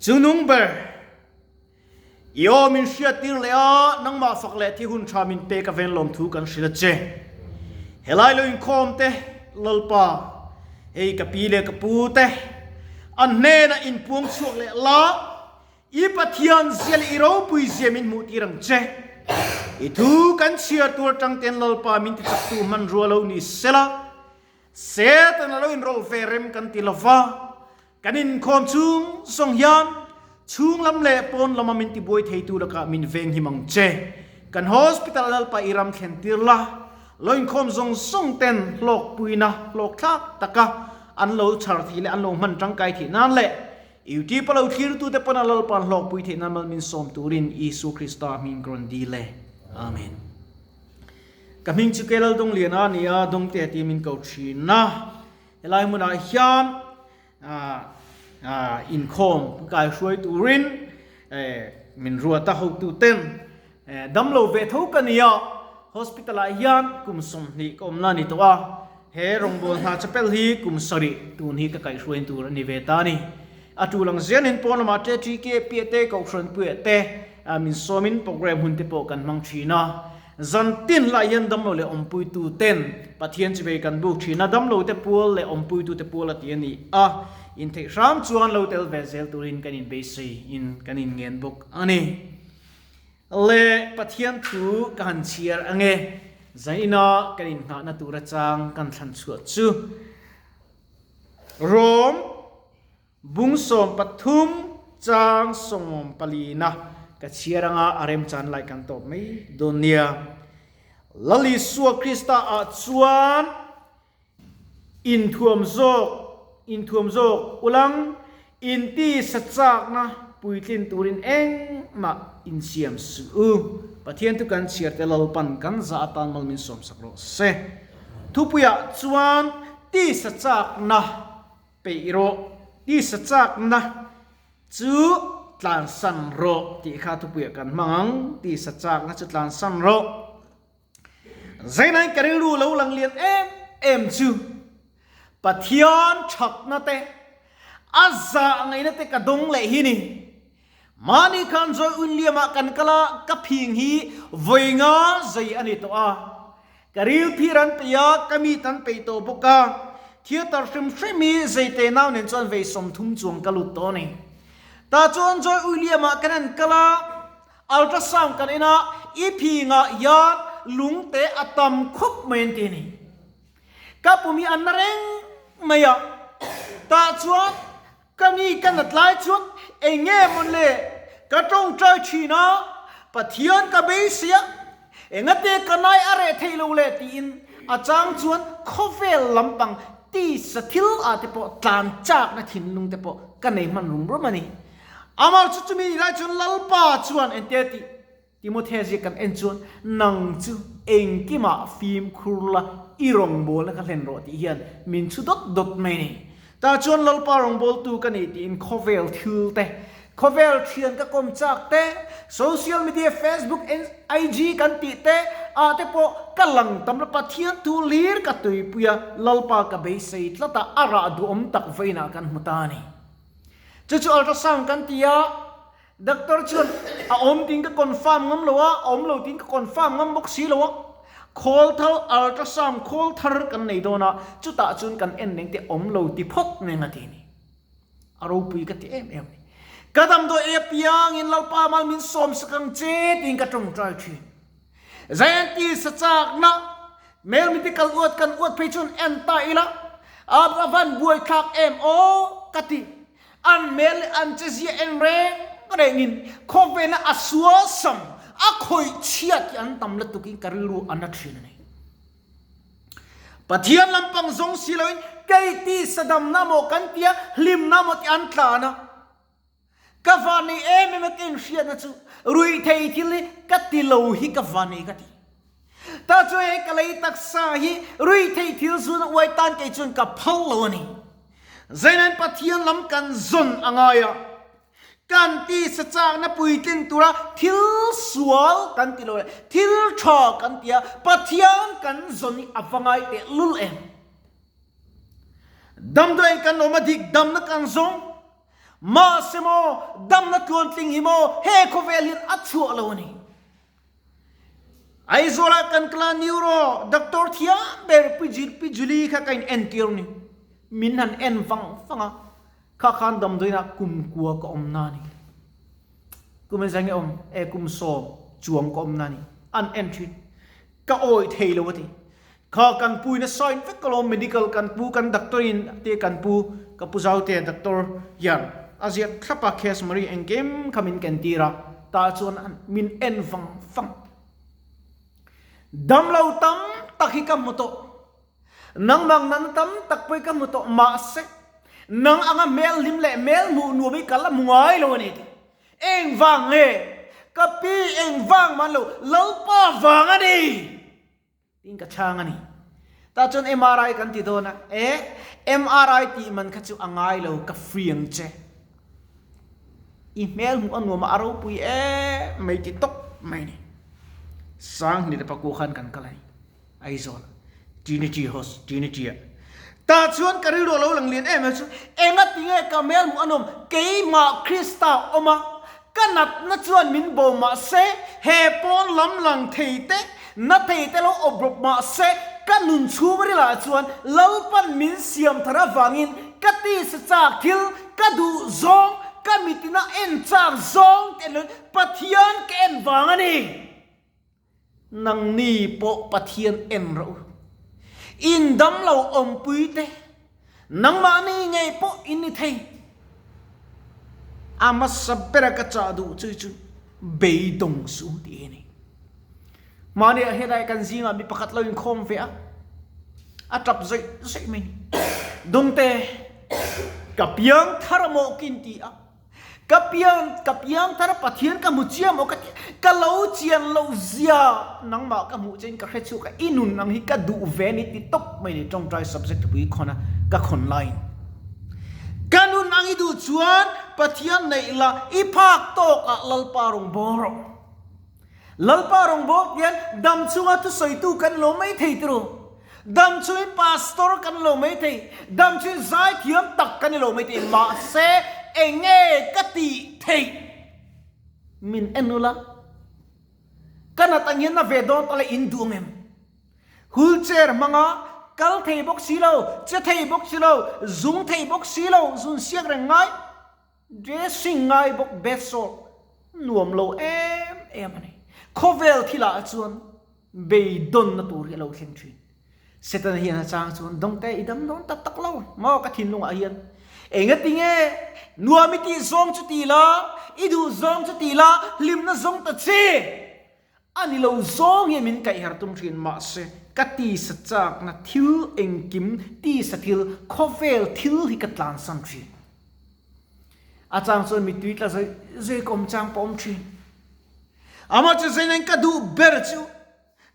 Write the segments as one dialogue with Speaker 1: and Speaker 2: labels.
Speaker 1: Chungnung ber, i aw min hriattir leh a, nangmah fak leh thi hun tha min pek a ven lawmthu kan hrilh a che. Helai lo inkhawm te, Lalpa, hei ka pi leh ka pu te, an hnenah inpuang chhuak leh la, I Pathian zia leh i ropui zia min hmuh tir ang che. I thu kan chhiar tur atang ten Lalpa min ti chaktu hmanrua lo ni sela, Satan a lo inrawlh ve rem kan ti lova, kan inkhawm chung zawng hian chhung lam leh pawn lama min tibuai theitu lakah min venghim ang che. Kan hospital Lalpa i ram thlen tir la, lo inkhawm zawng zawng ten hlawkpuina hlawkthlak taka an lo chhar thih leh an lo hman tangkai thih nan leh Ut palo thlirtute pawn a Lalpa'n hlawkpui theih nan mal min sawm turin Isu Krista hming ka rawn dil e. Amen. Ka hming chu Kelal Dongliana a ni a, Dongte tia min ko thin a. Helai hmunah hian inkhawm kai hruai turin min ruat a hotuten damlo ve tho ka ni a, hospital ah hian kum 20 ka awm la ni tawh a, he rawngbâwl hna chapel hi kum 7 tun hi ka kaihhruain tur a ni ve ta a ni. A tul ang zelin pawn lamah te TK piah te Kohhran puiah te min sawmin program hun te pawh kan hmang thin a, zan tin lah hian damlo leh awmpuitu ten Pathian chivei kan buk thin a, damlo te pual leh awmpuitu te pual a ti a ni a, intheih hram chuan lo tel ve zel turin kan inbeisei in kan inngen bawk a ni. Le Pathian thu ka han chhiar ange, zaina kan innghahna tura chang kan thlan chhuah chu Rom bung 13 chang 14 na ka chhiar anga a remchan lai kan tawp mai dawn nia. Lal Isua Krista ah chuan Inthuam zawk, inthuam zawk ulang, inti sa chakna puitlin turin engmah insiam suh u. Pathian chu kan chhiar te Lalpan kan zah atan mal min sawmsak rawh se. Thupuiah chuan ti sa chakna peih rawh, ti sa chakna chu tlansan rawh tih kha thupuiah kan hmang ang, ti sa chakna chu tlansan rawh. Zainain ka rilru lo lang lian em em chu Pathian thatna te, a zah ngaihna te ka dawng leh hi ni. Mahni khan Joy William ah kan kal a, ka phing hi vawi nga zai a ni tawh a. Ka ril phir an peih a, ka meet an peih tawh bawk a. Theatre hrim hrim hi zai te nau nen chuan vei 30 chuang ka lut tawh a ni. Tah chuan Joy William ah kan han kal a. Ultrasound kan en a, i phingah hian lungte a tam khup mai an ti a ni. Ka pum hi a na reng mai a, tah chuan ka mi ka nat lai chuan eng nge mawn le ka tawngtai thin a, Pathian ka beisei a, engate ka nai a reh thei lo le tiin a chang chuan khawvel lampang tisa thil ah te pawh tlan chakna thinlung te pawh ka nei hman rum rum a ni. Amah chu chumi ni lai chuan Lalpa chuan engtia tih Timothea ziak kan en chuan, Nang chu engkimah fimkhur la, i rawngbawlna kha hlen rawh tih hian min chhu dawt dawt mai a ni. Tah chuan Lalpa rawngbawltu ka ni tiin khawvel thil te, khawvel thian ka kawm chak te, social media Facebook, IG kan tih te ah te pawh ka lang tam la, Pathian thu lir ka tuipui a, Lalpa ka beisei tlat a, a rah duhawm tak vawiinah kan hmu ta a ni. Chu chu ultrasound kan ti a, doctor chuan a awm tiin ka confirm ngam lo a, a awm lo tiin ka confirm ngam bawk si lo a. Khawl thar ultrasound khawl thar kan nei dawn a, chutah chuan kan en reng te awm lo ti phawt mai ang a ti a ni. A ropui ka ti em em a ni. Ka damdawi ei apiangin Lalpa mal min sawmsak ang che tiin ka tawngtai thin. Zainti sa chakna mel medical uat kan uat phei chuan en ta ila a van buai thlak em aw ka ti. An mel leh an che zia en reng rengin khawvela a suasam a khawih chhiat hi an tam lutukin ka rilru a na thin a ni. Pathian lampang zawng si loin kei ti sadamna maw kan tia hlimna maw ti an tlan a. Ka van nei em em a ka inhriatna chu ruihthei thil hi ka ti lo hi ka van nei ka ti. Ta chu hei ka lei taksa hi ruihthei thil zun a uai tan kei chuan ka phal lo a ni. Zainain Pathian lam kan zawn a ngai a, kan tisa chakna puitlin tura thil sual kan ti lo leh thil tha kan ti a, Pathian kan zawn hi a va ngai teh lul em. Damdawiin kan awm a dik damna kan zawng. Mahse maw, damna tluantling hi maw he khawvel hian a chhuah lo a ni. Aizawlah kan kal a, neuro doctor thiam ber Pi Pi Julie kha ka in entir ni. Min han en vang vang a, kha khan damdawiinah kum kua ka awm na a ni. Kum engzah nge awm? E kum sawm chuang ka awm na a ni. An en thin. Ka awih thei lo a ti. Kha kan pu in a sign vek alawm medical kan pu kan doctor in te kan pu ka pu Zautea doctor hian a ziak thlap a case Marie engkim kha min ken tir a tah chuan min en vang vang. Damlo tam tak hi ka hmu tawh nangmah nana tam tak pawh hi ka hmu tawh mahse nang anga hmel hlim leh hmel hmuh nuam hi ka la hmu ngai lo a ni tih Engvang nge? Ka pi engvang man lo, Lalpa vang a ni! Tiin ka chhang a ni. Tah chuan MRI kan ti dawn a, e, MRI tih man kha chu a ngai lo, ka free ang che. I hmel hmuh a nuam a, a ropui em mai ti tawp mai a ni. Sanghni te pakua khan kan kal a ni. Aizawl, Trinity Hos, Trinity ah. Tah chuan ka rilru a lo lang lian em em chu, enga tinge ka hmel hmuh a nawm, keimah Krista awm a, ka natna chuan min bo mah se, he pawn lam lang thei te, na thei te lo awp rawp mah se, ka nun chhung rilah chuan Lalpan min siam thar avangin ka tisa chak thil, ka duh zawng, ka mitina en chak zawng te en loin Pathian ka en vang a ni. Nangni pawh Pathian en rawh u. In dam lo awmpui te, nangmahni ngei pawh in ni thei. A hmasa bera ka chah duh chu chu beidawng suh tih hi a ni. Mahniah helai kan zingah mi pakhat lo inkhawm ve a, a tap zawih zawih mai ni. Dawngte, ka piang thar a maw kin ti a. Ka pian, ka piang thar a Pathian ka hmu chiang maw ka ti, ka lo chian loh zia nangmah ka hmuh chein ka hre chhuak a, i nun ang hi ka duh ve ni ti tawp mai ni tawngtai subject pui khawn a ka khawn laiin. Ka nun ang i duh chuan Pathian neih la i phak tawk ah Lalpa rawn bawng rawh. Lalpa rawn bawk hian dam chunga thusawitu kan lo mai thei tiro. Dam chungin pastor kan lo mai thei, dam chungin zaithiam tak kan ni lo mai thei, mahse enge ka tih theih min en ula, ka nat ang hian na ve dawn ta le in duh ang em? Wheelchair hmanga kal thei bawk si lo, che thei bawk si lo, zung thei bawk si lo, zun siak reng ngai. Dressing ngai bawk bedsore nuam lo em em a ni. Khawvel thilah chuan beidawnna tur hi a lo thleng thin. Setana hian a chang chuan dawngte i dam dawn tak tak lo maw ka thinlungah hian engati nge nuam i tih zawng chu ti la, i duh zawng chu ti la, hlimna zawng ta che. A ni lo zawng hian min kaihher tum thin mahse ka tisa chakna thil engkim tisa thil khawvel thil hi ka tlansan thin. A chang chuan mittui tla zai zai ka awm chang pawh awm thin. Amah chu zainain ka duh ber chu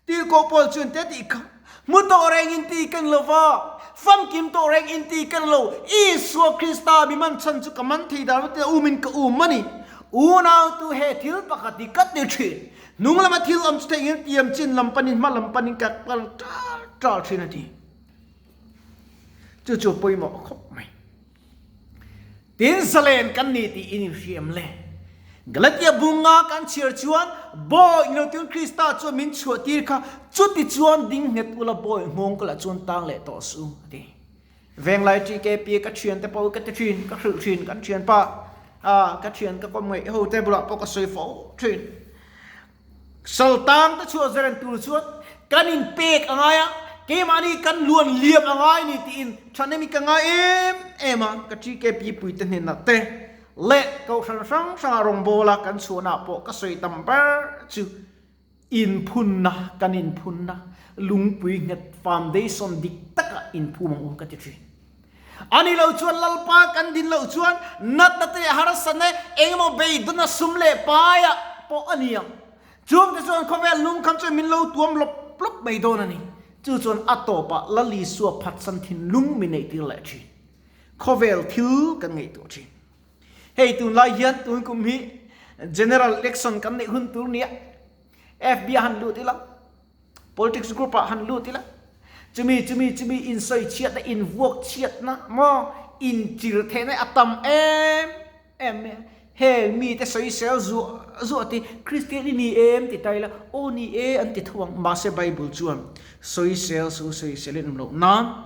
Speaker 1: Tirhkoh Paul chuan te tih kha hmu tawh reng in ti ka ni lo va, famkim tawh reng in ti ka ni lo, Isua Krista mi man chhan chu ka man thei dan vat ila umin ka um a ni. Unau tu he thil pakhat hi ka ti thin. Hnung lama thil awm chu theihin tiam chin lam panin hma lam panin ka kal ṭal ṭal thin a ti. Chu chu pawimawh khawp mai. Tin zalen kan ni tih in inhriam le. Galatia bunga kan chhiar chuan bawi lo tin Krista chuan min chhuah tir kha chuti chuan ding nghet ula bawi nghawng kawlah chuan tang leh tawh suh a ti. Venglai TKP ka thian te pawh ka ti thin, ka hrilh thin, kan thian pa a ka thian ka kawm ngaih ho te bulah pawh ka sawi fo thin. Saltang te chhuah zaren tur chuan kan in pek a ngai a, keimahni kan luan liam a ngai ni tiin thahnem i ka ngai em em a, ka TKP pui te hnenah te leh kohhran hrang hrangah rawngbawla kan chhuahnaah pawh ka sawi tam ber chu Inphunna, kan inphunna, lungpui nghet foundation dik takah inphum ang u ka ti thin. A ni lo chuan Lalpa kan din loh chuan natna te leh harsatna engemaw beidawna sum leh paiah pawh a ni ang. Chungte chuan khawvel lungkham chuan min lo tuam lawp lawp mai dawn a ni. Chu chuan a tawpah Lal Isua phatsan thinlung min neihtir leh thin. Khawvel thil kan ngaihtuah thin. Hei tunlai hian tun kum hi General Election kan neih hun tur nia FB ah han lut ila, politics group ah han lut ila, chumi chumi chumi insawi chhiatna, invuak chhiatna maw inchir theihna a tam em. em mai a. Heng mite sawisel zuah zuah te Kristian i ni em ti ta ila, aw ni e an ti tho ang. Mahse Bible chuan sawisel su sawisel in awm loh nan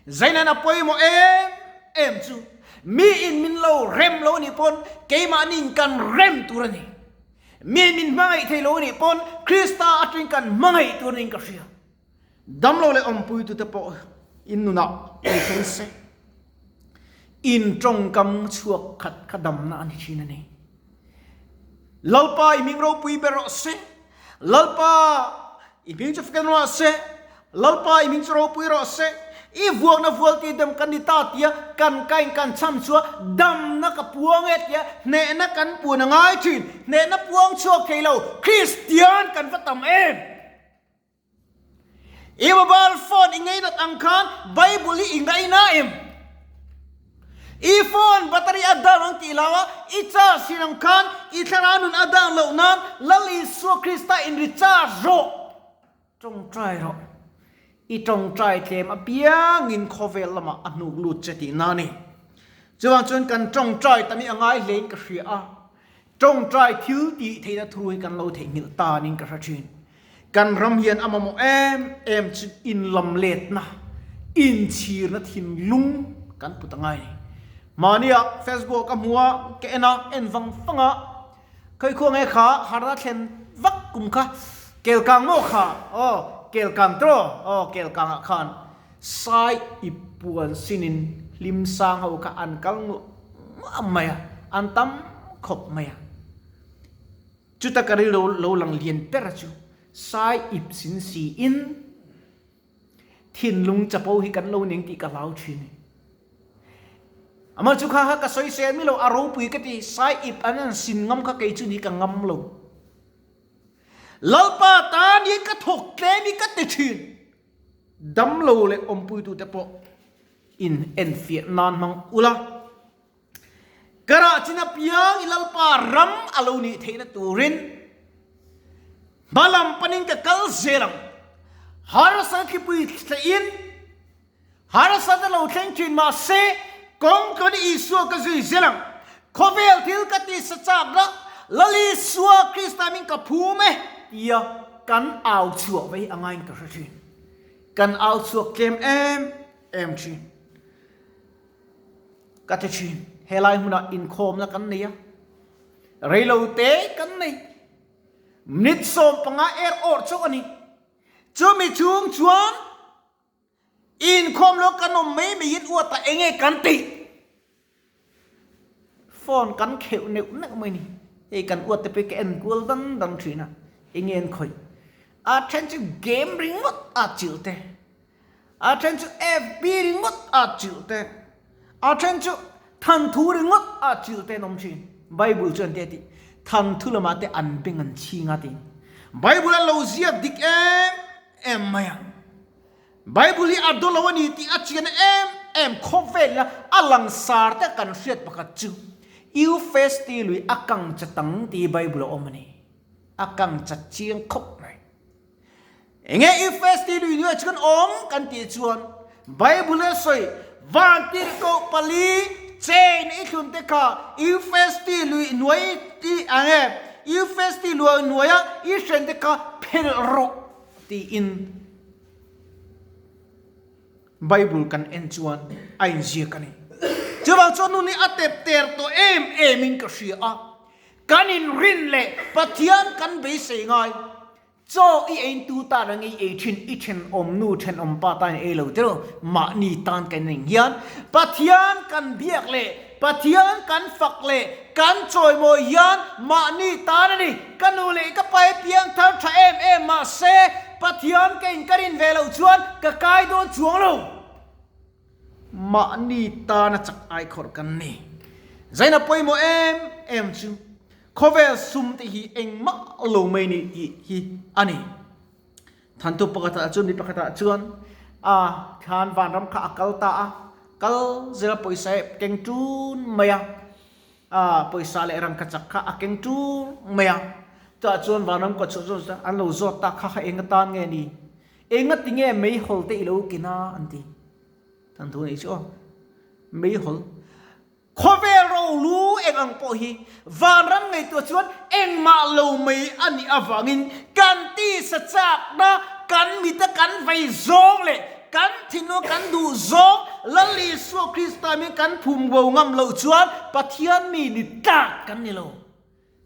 Speaker 1: Zainan a pawimawh em em chu mi in min lo rem lo anih pawn keimahni in kan rem tur a ni. Mi in min hmangaih thei lo anih pawn Krista atangin kan hmangaih tur niin ka hria. Damlo leh awmpuitute pawh in nunah ei thleng se, in tawngkam chhuak khat kha damna a ni thin a ni. Lalpa i hming ropui ber rawh se, Lalpa i hming chu fken rawh se, Lalpa i hming chu ropui rawh se, i vuakna vual ti dam kan ni ta tia kan kain kan cham chua damna ka puang e tia hnehna kan puan a ngai thin, hnehna puang chhuak thei lo Kristian kan va tam em! I mobile phone i ngainat ang khan Bible hi i ngaina em? I phone battery a down ang tih lo a, i charge thin ang khan i thlarau nun a down loh nan Lal Isua Krista in recharge rawh. Tawngtai rawh. I tawngtai tlem apiangin khawvel lamah a hnuk lut che tihna a ni. Chuvang chuan kan tawngtai tam hi a ngai hlein ka hria a. Tawngtai thil tih theihna thu hi kan lo theihnghilh ta niin ka hre thin. Kan ram hian a mamawh em em chu inlamletna, inchhirna thinlung kan put a ngai ni. Mahnia Facebook ka hmu a, ka en a, en vang vang a, Khawikhuang nge kha harna thlen vak kum kha, Kelkang maw kha, aw Kelkang tawh, aw Kelkang ah khan Sai ip puan sinin hlim sang ho kha an kal nguah nguah mai a, an tam khawp mai a. Chuta ka rilru lo lang lian ber chu Sai ip sin siin thinlung chapo hi kan lo ning tih ka hlau thin a ni. Amah chu kha kha ka sawi sel mi lo, a ropui ka ti, Sai ip an an sin ngam kha kei chu ni ka ngam lo. Lalpa tan hi ka thawk tlem hi ka ti thin. Damlo leh awmpuitute pawh in enfiah nan hmang ula. Ka rah chin apiang i Lalpa ram a lo nih theihna turin hmalam panin ka kal zel ang. Harsa thlipui thlehin harsa te lo thleng thin mahse kawngkawn Isua ka zui zel ang. Khawvel thil ka tisa chakna Lal Isua Krista min ka phum e tia kan au chhuah vei angain ka hre thin. Kan au chhuak tlem em em thin. Ka ti thin, helai hmunah inkhawmna kan nei a, reilo te kan nei. Minute 15 er awrh chauh a ni. Chumi chhung chuan inkhawm lo kan awm mai maiin uatah eng nge kan tih? Phone kan kheuh neuh neuh mai ni. Hei kan uat te pawh hi ka en kual dang dang thin a, eng nge an khawih? A then chu game ringawt a chilh te. A then chu FB ringawt a chilh te, a then chu thanthu ringawt a chilh te an awm thin. Bible chuan te a tih, thanthu lamah te an beng an chhing a tiin. Bible a lo ziak dik em em mai a. Bible hi a daw lo a ni tih a chian em em khawvel ila a langsar te kan hriat pakhat chu Eufesti lui a kang chatang tih hi Bible a awm a ni. A kang chat chiang khawp mai. Enge i festi lui nuai chu kan awm kan tih chuan Bible a sawi vantirhkoh pali chain i thlun te kha i festi lui nuai ti ange i festi luai nuaia i hren te kha phelh rawh tiin Bible kan en chuan a inziak a ni. Chuvang chuan nun hi a tep ter tawh em em in ka hria a, kan inrin leh Pathian kan beisei ngai. Chaw i ein tu tan ang i ei thin, i thenawm nu thenawm pa tan i ei lo tiraw? Mahni tan kan eng hian Pathian kan biak leh Pathian kan fak leh kan chawimawi hian mahni tan a ni. Ka nu leh ka pa hi piang thar tha em em mahse Pathian ka inkarin ve loh chuan ka kai dawn chuang lo. Mahni tana chak ai khawrh kan ni. Zaina pawimawh em em chu khawvel sum te hi engmah lo mai ni tih hi a ni. Thantu pakhatah chuan mi pakhatah chuan a thlan vanram kha a kal ta a, kal zel a pawisa e keng tun mai a, a pawisa leh rangkachak kha a keng tun mai a. Chutah chuan vanram kawt chhuah chuan an lo zawt ta kha kha eng atan nge ni? Engati nge meihawl te i lo kin a? an ti. Than thu a nih chu aw. Meihawl. Khawvel rolu eng ang pawh hi vanram ngaihtuah chuan engmah lo mai a nih avangin kan tisa chakna, kan mita kan vei zawng leh kan thinlunga kan duh zawng Lal Isua Krista min kan phum bo ngam loh chuan Pathian mi ni tlak kan ni lo.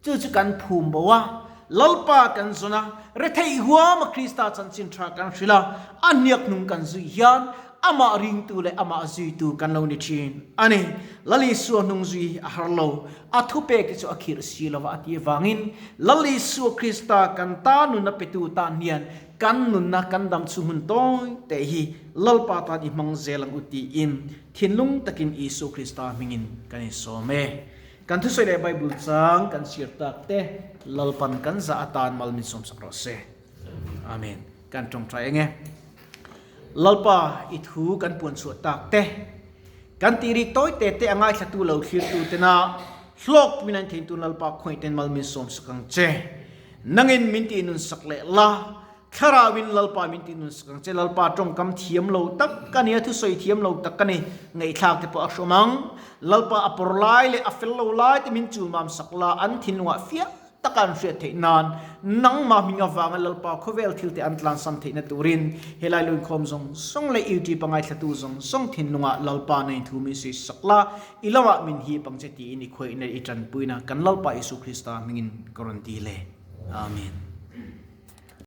Speaker 1: Chu chu kan phum bo a, Lalpa kan zawn a, retheih huama Krista chanchin tha kan hrilh a, a hniak hnung kan zui hian amah ringtu leh amah zuitu kan lo ni thin a ni. Lal Isua hnung zui hi a har lo, a thupek te chu a khirh si lova a tih avangin Lal Isua Krista kan ta nunna petu tan hian kan nunna kan dam chhung hun tawi teh hi Lalpa tan i hmang zel ang u tiin thinlung takin Isua Krista hmingin kan insawm e. Kan thusawi leh Bible chang kan chhiar tak te Lalpan kan zah atan mal min sawmsak rawh se. Amen. Kan tawngtai eng e. Lalpa i thu kan puan chhuah tak te kan tih rik tawi te te a ngaithlatu lo thlirtu tena hlawk min an thein tun Lalpa khawngaih ten mal min sawmsak ang che. Nangin min tih nun sak leh la Thlarauin Lalpa min tih nun sak ang che. Lalpa tawngkam thiam lo tak ka ni a, thusawi thiam lo tak ka ni. Ngaihthlak te pawh a hrawm ang. Lalpa a pawr lai leh a fel lo lai te min chulmam sak la, an thinlungah fiah taka an hriat theih nan, nangmah hming avanga Lalpa khawvel thil te an tlansan theihna turin helai luinkhawm zawng zawng leh YouTube a ngaithlatu zawng zawng thinlungah Lalpa nei thu min sawi sak la, i lamah min hip ang che tiin i khuaihna i tanpuina kan Lalpa Isu Krista hmingin ka rawn ti le. Amen.